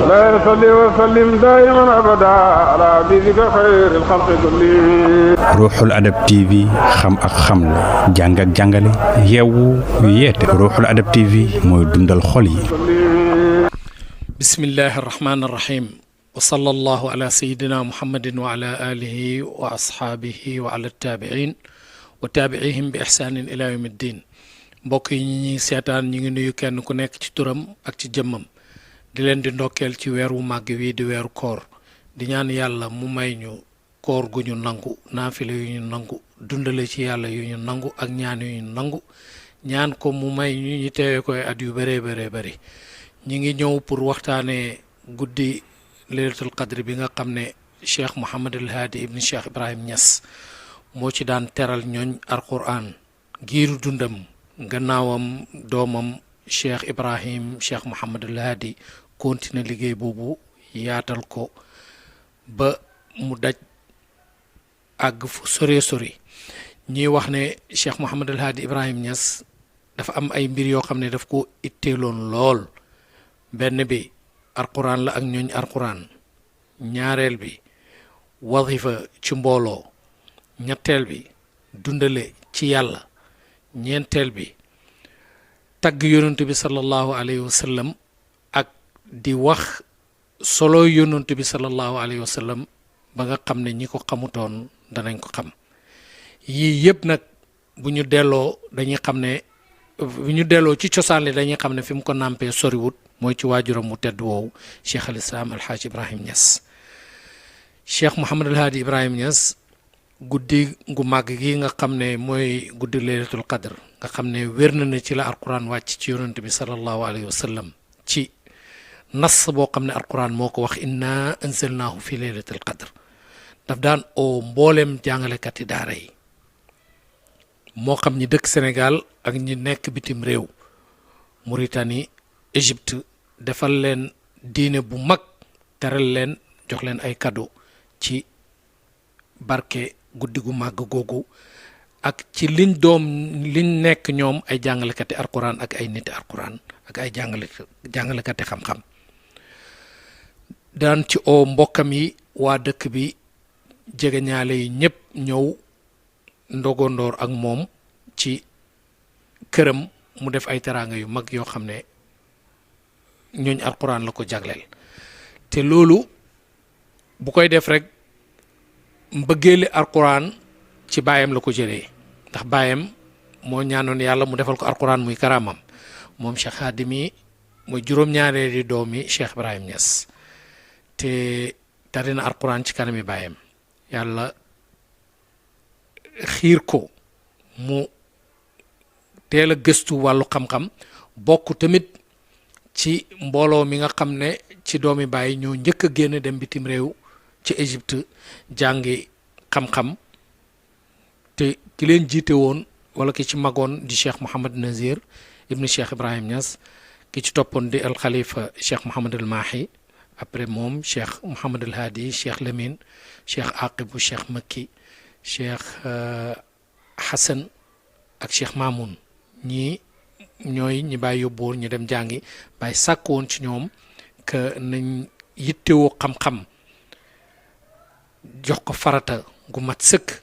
لا يصلي وسلم دائما أبدا على حبيبك خير الخلق كلهم. Ruuxul Adab TV xam ak xamle jàng ak jàngale yeewu yeete Ruuxul Adab TV mooy dundal xol yi. bismillahi rahmaani rahim wa sallallahu ala sayyidina muhammadin wa ala alihi wa ashaabihi wa ala taabiin wa taabiihim bi ihsaanin ila yawmi ddin. mbokk yi ñi seetaan ñi ngi nuyu kenn ku nekk ci turam ak ci jëmmam di leen di ndokkeel ci weer wu màgg wi di weeru koor di ñaan yàlla mu may ñu koor gu ñu nangu naafile yu ñu nangu dundale ci yàlla yu ñu nangu ak ñaan yu ñu nangu ñaan ko mu may ñu teewee koy at yu bëree bëree bëri. ñi ngi ñëw pour waxtaanee guddi laylatul qadr bi nga xam ne cheikh Mouhamadul Haadi ibn cheikh Ibrahim Niass moo ci daan teral ñooñ alquran giiru dundam gannaawam doomam cheikh Ibrahim cheikh Mouhamadul Haadi continue liggéey boobu yaatal ko ba mu daj àgg fu sore sori. ñuy wax ne cheikh Mouhamadul Haadi Ibrahim Niass dafa am ay mbir yoo xam ne daf ko itteeloon lool. benn bi alquran la ak ñooñ alquran, ñaareel bi wazifa ci mbooloo, ñetteel bi dundale ci yàlla, ñeenteel bi tagg yonent bi sallallahu alayhi wa sallam ak di wax solo yonent bi sallallahu alayhi wa sallam ba nga xam ne ñi ko xamutoon danañ ko xam. yii yëpp nag bu ñu delloo ci cosaan li dañuy xam ne fi mu ko nàmpee soriwut mooy ci waajuram mu tedd woowu cheikh al islam alxaaj Ibrahim Niass. cheikh Mouhamadul Haadi Ibrahim Niass guddi gu màgg gi nga xam ne mooy guddi laylatul qadr nga xam ne wér na ne ci la alquran wàcc ci yonent bi sallallahu alayhi wa sallam ci nas boo xam ne alquran moo ko wax inna anzalnaahu fi laylatul qadr. daf daan oo mbooleem jàngalekat yi daara yi moo xam ñi dëkk Sénégal ak ñi nekk bitim réew, Mauritanie, Égypte, defal leen diine bu mag, teral leen, jox leen ay cadeau ci barke guddi gu màgg googu ak ci liñ nekk ñoom ay jàngalekati alquran ak ay niti alquran ak ay jàngalekati xam-xam. daan ci oo mbokkam yi, waa dëkk bi, jegeñaale yi ñëpp ñëw ndogondoor ak moom ci këram mu def ay teraanga yu mag yoo xam ne ñooñ alquran la ko jagleel. te loolu bu koy def rek mbëggeeli alquran ci baayam la ko jëlee, ndax baayam moo ñaanoon yàlla mu defal ko alquran muy karaamam. moom Cheikh Haadi mi mooy juróom-ñaareeli doomi Cheikh Ibrahim Niass te tari na alquran ci kanami baayam. yàlla xiir ko mu teel a gëstu wàllu xam-xam, bokk tamit ci mbooloo mi nga xam ne ci doomi baay ñoo njëkk a génn dem bitim réew ci Égypte jàngi xam-xam. te ki leen jiite woon wala ki ci magoon di cheikh Mouhamad Nazir ibn cheikh Ibrahim Niass, ki ci toppoon di al xalifa cheikh Mouhamad al Mahi, après moom cheikh Mouhamad al Hadi, cheikh Lamine, cheikh Aqibu, cheikh Makki, cheikh Hassan ak cheikh Mamoun. ñii ñooy ñi bàyyi yóbbuwoon ñu dem jàngi, bàyyi sàkk woon ci ñoom que nañ yittewoo xam-xam, jox ko farata gu mat sëkk,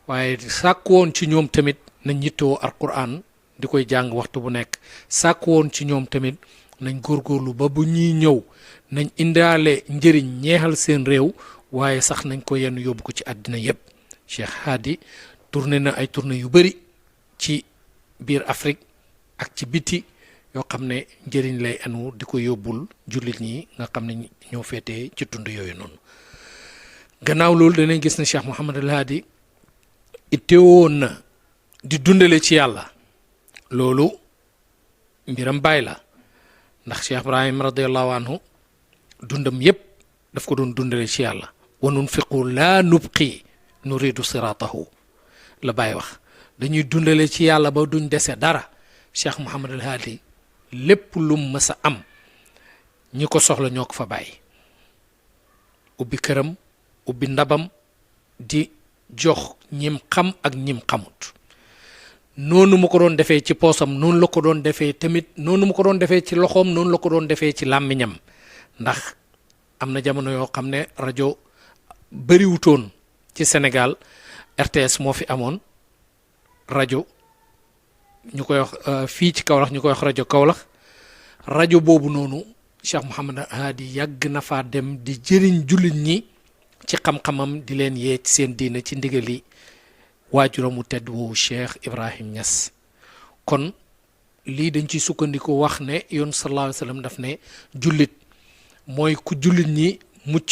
waaye sàkk woon ci ñoom tamit nañ yittewoo alquran di koy jàng waxtu bu nekk. sàkk woon ci ñoom tamit nañ góorgóorlu ba bu ñuy ñëw nañ indaale njëriñ ñeexal seen réew, waaye sax nañ ko yenn yóbbu ko ci àddina yépp. Cheikh Haadi tourné na ay tournée yu bëri ci biir Afrique ak ci biti yoo xam ne njëriñ lay anu di ko yóbbul jullit ñi nga xam ne ñoo féetee ci tund yooyu noonu. gannaaw loolu danañ gis ne Cheikh Mouhamadul Haadi itteewoon na di dundale ci yàlla. loolu mbiram bàyyi la, ndax Cheikh Ibrahim radiallahu anhu dundam yépp daf ko doon dundale ci yàlla. wa nunfiqu laa nubqi nuridu siratahu la bàyyi wax, dañuy dundale ci yàlla ba duñ dese dara. Cheikh Mouhamadul Haadi lépp lum mës a am ñi ko soxla ñoo ko fa bàyyi, ubbi këram, ubbi ndabam, di jox ñim xam ak ñim xamut. noonu mu ko doon defee ci poosam, noonu la ko doon defee tamit, noonu mu ko doon defee ci loxoom, noonu la ko doon defee ci làmmiñam. ndax am na jamono yoo xam ne rajo bëriwutoon ci Sénégal. RTS moo fi amoon rajo ñu koy wax fii ci Kaolack ñu koy wax rajo Kaolack rajo boobu noonu Cheikh Mouhamad Hadi yàgg na faa dem di jëriñ jullit ñi ci xam-xamam di leen yee ci seen diina ci ndigali waajuramu tedd woowu Cheikh Ibrahim Niass kon lii dañ ci sukkandiku wax ne yoon sallallahu alayhi wa sallam daf ne jullit mooy ku jullit ñi mucc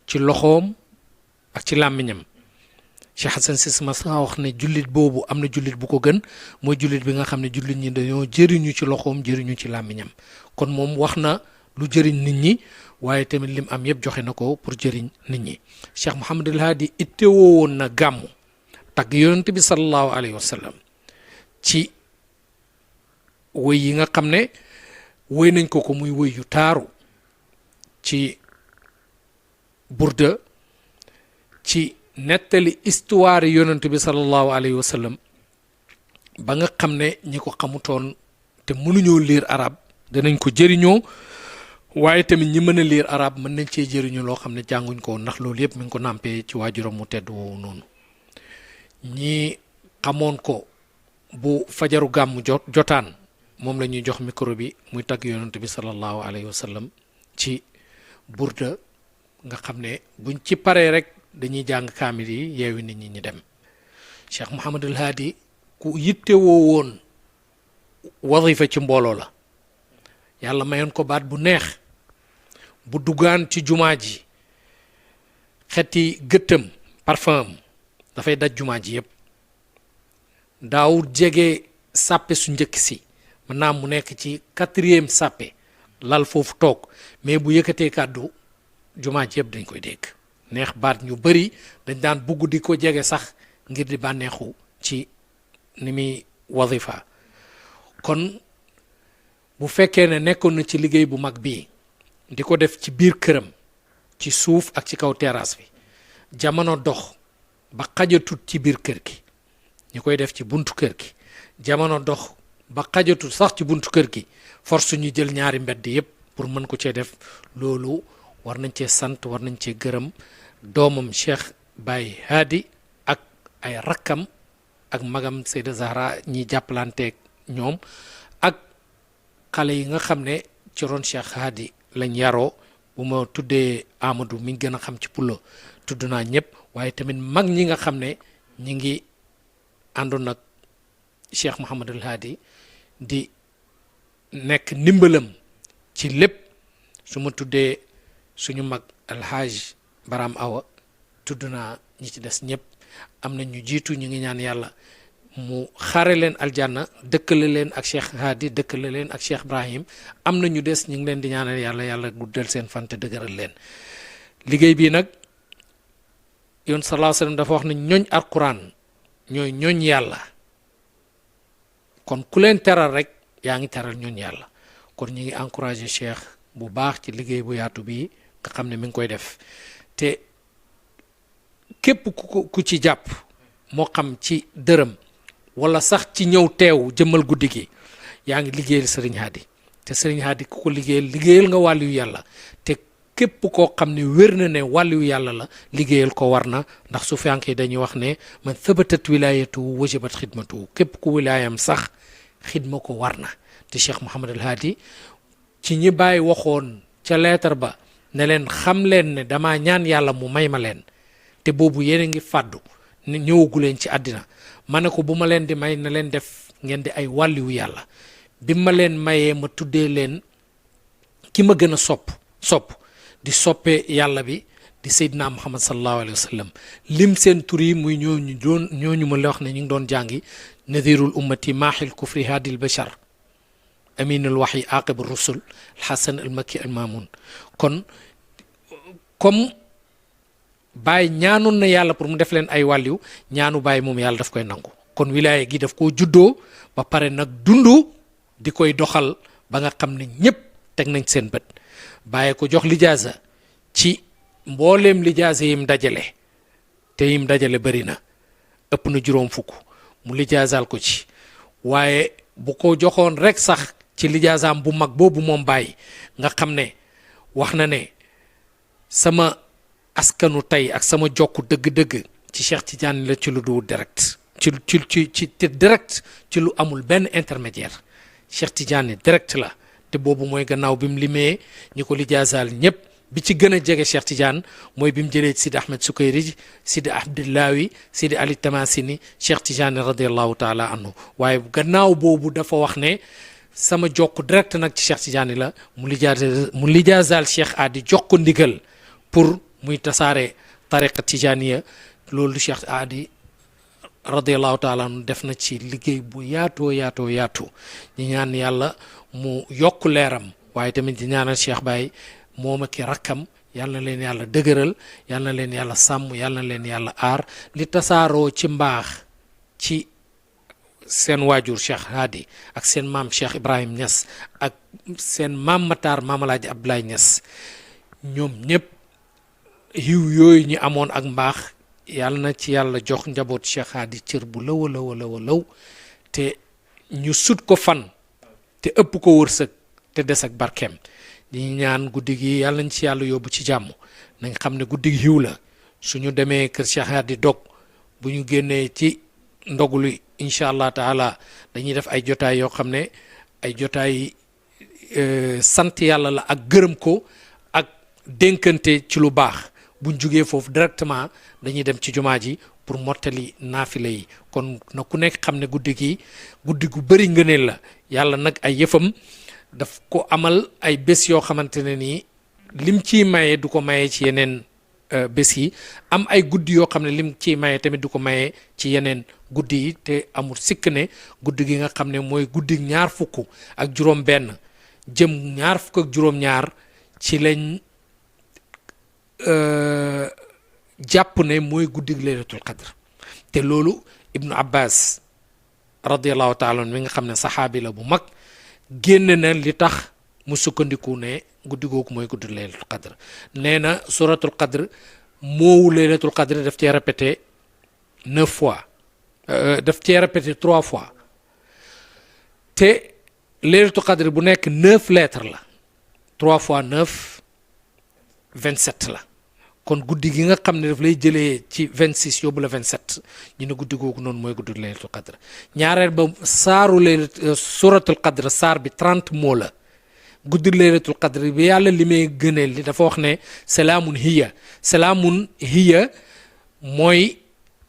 ci loxoom ak ci làmmiñam Cheikh Hassan Cissé Massa wax ne jullit boobu am na jullit bu ko gën mooy jullit bi nga xam ne jullit ñi dañoo jëriñu ci loxoom jëriñu ci làmmiñam kon moom wax na lu jëriñ nit ñi waaye tamit lim am yëpp joxe na ko pour jëriñ nit ñi Cheikh Mouhamadul Hadi ittewoo woon na gàmmu tagg yonent bi sallallahu alayhi wa sallam ci woy yi nga xam ne woy nañ ko muy woy yu taaru ci burda ci nettali histoire yonent bi sallallahu alayhi wa sallam ba nga xam ne ñi ko xamutoon te mënuñoo lire arab danañ ko jëriñoo waaye tamit ñi mën a lire arab mën nañ cee jëriñoo loo xam ne jànguñ ko ndax loolu yëpp mi ngi ko nàmpee ci waajuram mu tedd woowu noonu ñi xamoon ko bu fajaru gàmmu jotaan moom la ñuy jox micro bi muy tagg yonent bi sallallahu alayhi wa sallam ci burda nga xam ne buñ ci paree rek dañuy jàng kaamil yi yeewi nit ñi dem Cheikh Mouhamadul Hadi ku yittewoo woon wazifa ci mbooloo la yàlla mayoon ko baat bu neex bu duggaan ci jumaa ji xeeti gëttam parfum dafay daj jumaa ji yëpp daawul jege sàppe su njëkk si mën naa mu nekk ci 4e sàppe lal foofu toog mais bu yëkkatee kàddu jumaa ji yëpp dañ koy dégg neex baat ñu bari dañ daan bugg di ko jege sax ngir di bànneexu ci ni muy wazifa kon bu fekkee ne nekkoon na ci liggéey bu mag bii di ko def ci biir këram ci suuf ak ci kaw terrasse bi jamono dox ba xajatut ci biir kër gi ñu koy def ci buntu kër gi jamono dox ba xajatut sax ci buntu kër gi force ñu jël ñaari mbedd yépp pour mën ko cee def loolu war nañ cee sant war nañ cee gërëm doomam Cheikh Baye Hadi ak ay rakkam ak magam Seyda Zahra ñi jàppalanteeg ñoom ak xale yi nga xam ne ci ron Cheikh Hadi lañ yaroo bu ma tuddee Amadou mi ngi gën a xam ci pulo tudd naa ñëpp waaye tamit mag ñi nga xam ne ñi ngi àndoon ak Cheikh Mouhamadul Hadi di nekk ndimbalam ci lépp su ma tuddee suñu mag alhaaj Baram Awa tudd naa ñi ci des ñëpp am na ñu jiitu ñu ngi ñaan yàlla mu xare leen aljanna dëkkale leen ak Cheikh Hadi dëkkale leen ak Cheikh Ibrahim am na ñu des ñu ngi leen di ñaanal yàlla guddal seen fan te dëgëral leen liggéey bii nag yoon sallallahu alayhi wasallam dafa wax ne ñooñ alquran ñooy ñooñ yàlla kon ku leen teral rek yaa ngi teral ñooñ yàlla kon ñu ngi encouragé Cheikh bu baax ci liggéey bu yaatu bii nga xam ne mi ngi koy def te képp ku ci jàpp moo xam ci dërëm wala sax ci ñëw teew jëmmal guddi gi yaa ngi liggéeyal Serigne Hadi te Serigne Hadi ku ko liggéeyal nga wàllu yàlla te képp koo xam ne wér na ne wàllu yàlla la liggéeyal ko war na ndax su fekkee dañuy wax ne man thabatat wilayatu wajabat xidmatu képp ku wilaayam sax xidma ko war na te Cheikh Mouhamadul Hadi ci ñi bàyyi waxoon ca leetar ba ne leen xam leen ne dama ñaan yàlla mu may ma leen te boobu yéen a ngi fàddu ne ñëwagu leen ci àddina ma ne ko bu ma leen di may na leen def ngeen di ay wàlliwu yàlla bi ma leen mayee ma tuddee leen ki ma gën a sopp di soppee yàlla bi di Seydina Muhammad sallallahu alayhi wa sallam lim seen tur yi muy ñooñu ma la wax ne ñu ngi doon jàngi nadirul ummati maaxil kufri hadil bashar amin al waxyi aqib rusul alxasan al makki al mamun kon comme Baay ñaanoon na yàlla pour mu def leen ay wàlliw ñaanu Baay moom yàlla daf koy nangu kon wilaaya gi daf koo juddoo ba pare nag dundu di koy doxal ba nga xam ne ñépp teg nañ seen bët Baay ko jox lijaasa ci mbooleem lijaasa yim dajale te yim dajale bari na ëpp na juróom fukk mu lijaasaal ko ci waaye bu ko joxoon rek sax ci lijaasaam bu mag boobu moom Baay nga xam ne wax na ne sama askanu tey ak sama jokku dëgg-dëgg ci Cheikh Tidiane la ci lu du direct ci direct ci lu amul benn intermédiaire Cheikh Tidiane direct la te boobu mooy gannaaw bi mu limee ñi ko lijaasaal ñëpp bi ci gën a jege Cheikh Tidiane mooy bi mu jëlee Sidi Ahmed Sukayri Sidi Abdullahi Sidi Ali Tamasini Cheikh Tidiane radiallahu taala anhu waaye gannaaw boobu dafa wax ne sama jokk direct nag ci Cheikh Tidiane la mu lijaasaal Cheikh Adi jox ko ndigal pour muy tasaare tariqa Tijaniya loolu Cheikh Adi radiallahu taala anhu def na ci liggéey bu yaatoo ñi ñaan yàlla mu yokk leeram waaye tamit di ñaanal Cheikh Baye moom ak rakkam yàlla na leen yàlla dëgëral yàlla na leen yàlla sàmm yàlla na leen yàlla aar li tasaaroo ci mbaax ci seen waajur Cheikh Hadi ak seen maam Cheikh Ibrahim Niass ak seen maam Matar Maam Alaaji Abdoulaye Niass ñoom ñëpp yiw yooyu ñu amoon ak mbaax yàlla na ci yàlla jox njaboot Cheikh Hadi cër bu law te ñu sut ko fan te ëpp ko wërsëg te des ak barkeem ñi ñaan guddi gi yàlla nañ ci yàlla yóbbu ci jàmm nañ xam ne guddi gi xiw la suñu demee kër Cheikh Hadi dog bu ñu génnee ci ndogulu incha allah taala dañuy def ay jotaay yoo xam ne ay jotaay sant yàlla la ak gërëm ko ak dénkante ci lu baax buñ jugee foofu directement dañuy dem ci jumaa ji pour mottali naafile yi kon na ku nekk xam ne guddi gu bëri ngëneel la yàlla nag ay yëfam daf ko amal ay bés yoo xamante ne nii lim ciy maye du ko maye ci yeneen bés yi am ay guddi yoo xam ne lim ciy maye tamit du ko maye ci yeneen guddi yi te amul sikk ne guddi gi nga xam ne mooy guddi ñaar fukk ak juróom benn jëm ñaar fukk ak juróom ñaar ci lañ jàpp ne mooy guddi laylatul qadr te loolu Ibnu Abbas radiallahu taala mi nga xam ne saxaabi la bu mag génn na li tax mu sukkandiku ne guddi googu mooy guddi laylatul qadr nee na suratul qadr moowu laylatul qadr daf cee répété 9 fois daf cee répété 3 fois te laylatul qadr bu nekk 9 lettres la 3 fois 9 27 la kon guddi gi nga xam ne daf lay jëlee ci 26 yóbbu la 27 ñu ne guddi googu noonu mooy guddi laylatul qadr ñaareel ba saaru suratul qadr saar bi 30 mots la guddi laylatul qadr bi yàlla li may gëneel li dafa wax ne salaamun hiya mooy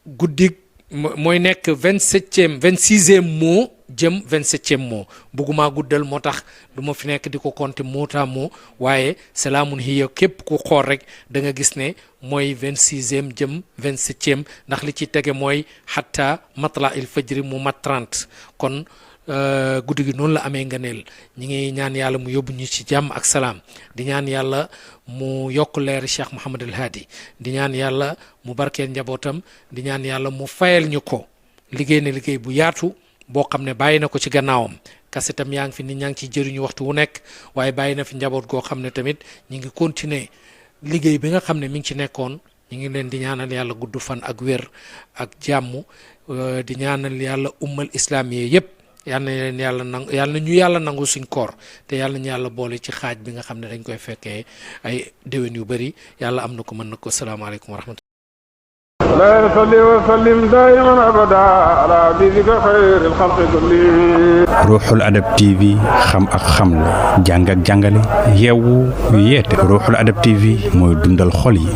guddi mooy nekk 26e mot jëm 27e mot bëgguma guddal moo tax du ma fi nekk di ko compter mot à mot waaye salaamun hiya képp ku xool rek da nga gis ne mooy 26e jëm 27e ndax li ci tege mooy hatta matla il fajri mu mat 30 kon guddi gi noonu la amee ngëneel ñi ngi ñaan yàlla mu yóbbu ñu ci jàmm ak salaam di ñaan yàlla mu yokk leeri Cheikh Mouhamadul Hadi di ñaan yàlla mu barkeel njabootam di ñaan yàlla mu fayal ñu ko liggéey na liggéey bu yaatu boo xam ne bàyyi na ko ci gannaawam kasetam yaa ngi fi nit ñaa ngi ciy jëriñu waxtu wu nekk waaye bàyyi na fi njaboot goo xam ne tamit ñi ngi continuer liggéey bi nga xam ne mi ngi ci nekkoon ñi ngi leen di ñaanal yàlla gudd fan ak wér ak jàmm di ñaanal yàlla ummal islamiye yépp yàlla na leen yàlla nangu yàlla na ñu yàlla nangu suñ koor te yàlla ñu yàlla boole ci xaaj bi nga xam ne dañ koy fekkee ay déwén yu bëri yàlla am na ko mën na ko salaamaaleykum wa rahmatulah. لا يصلي وسلم دائما ابدا على حبيبك خير الخلق كلهم. Ruuxul Adab TV xam ak xamle jàng ak jàngale yeewu yeete Ruuxul Adab TV mooy dundal xol yi.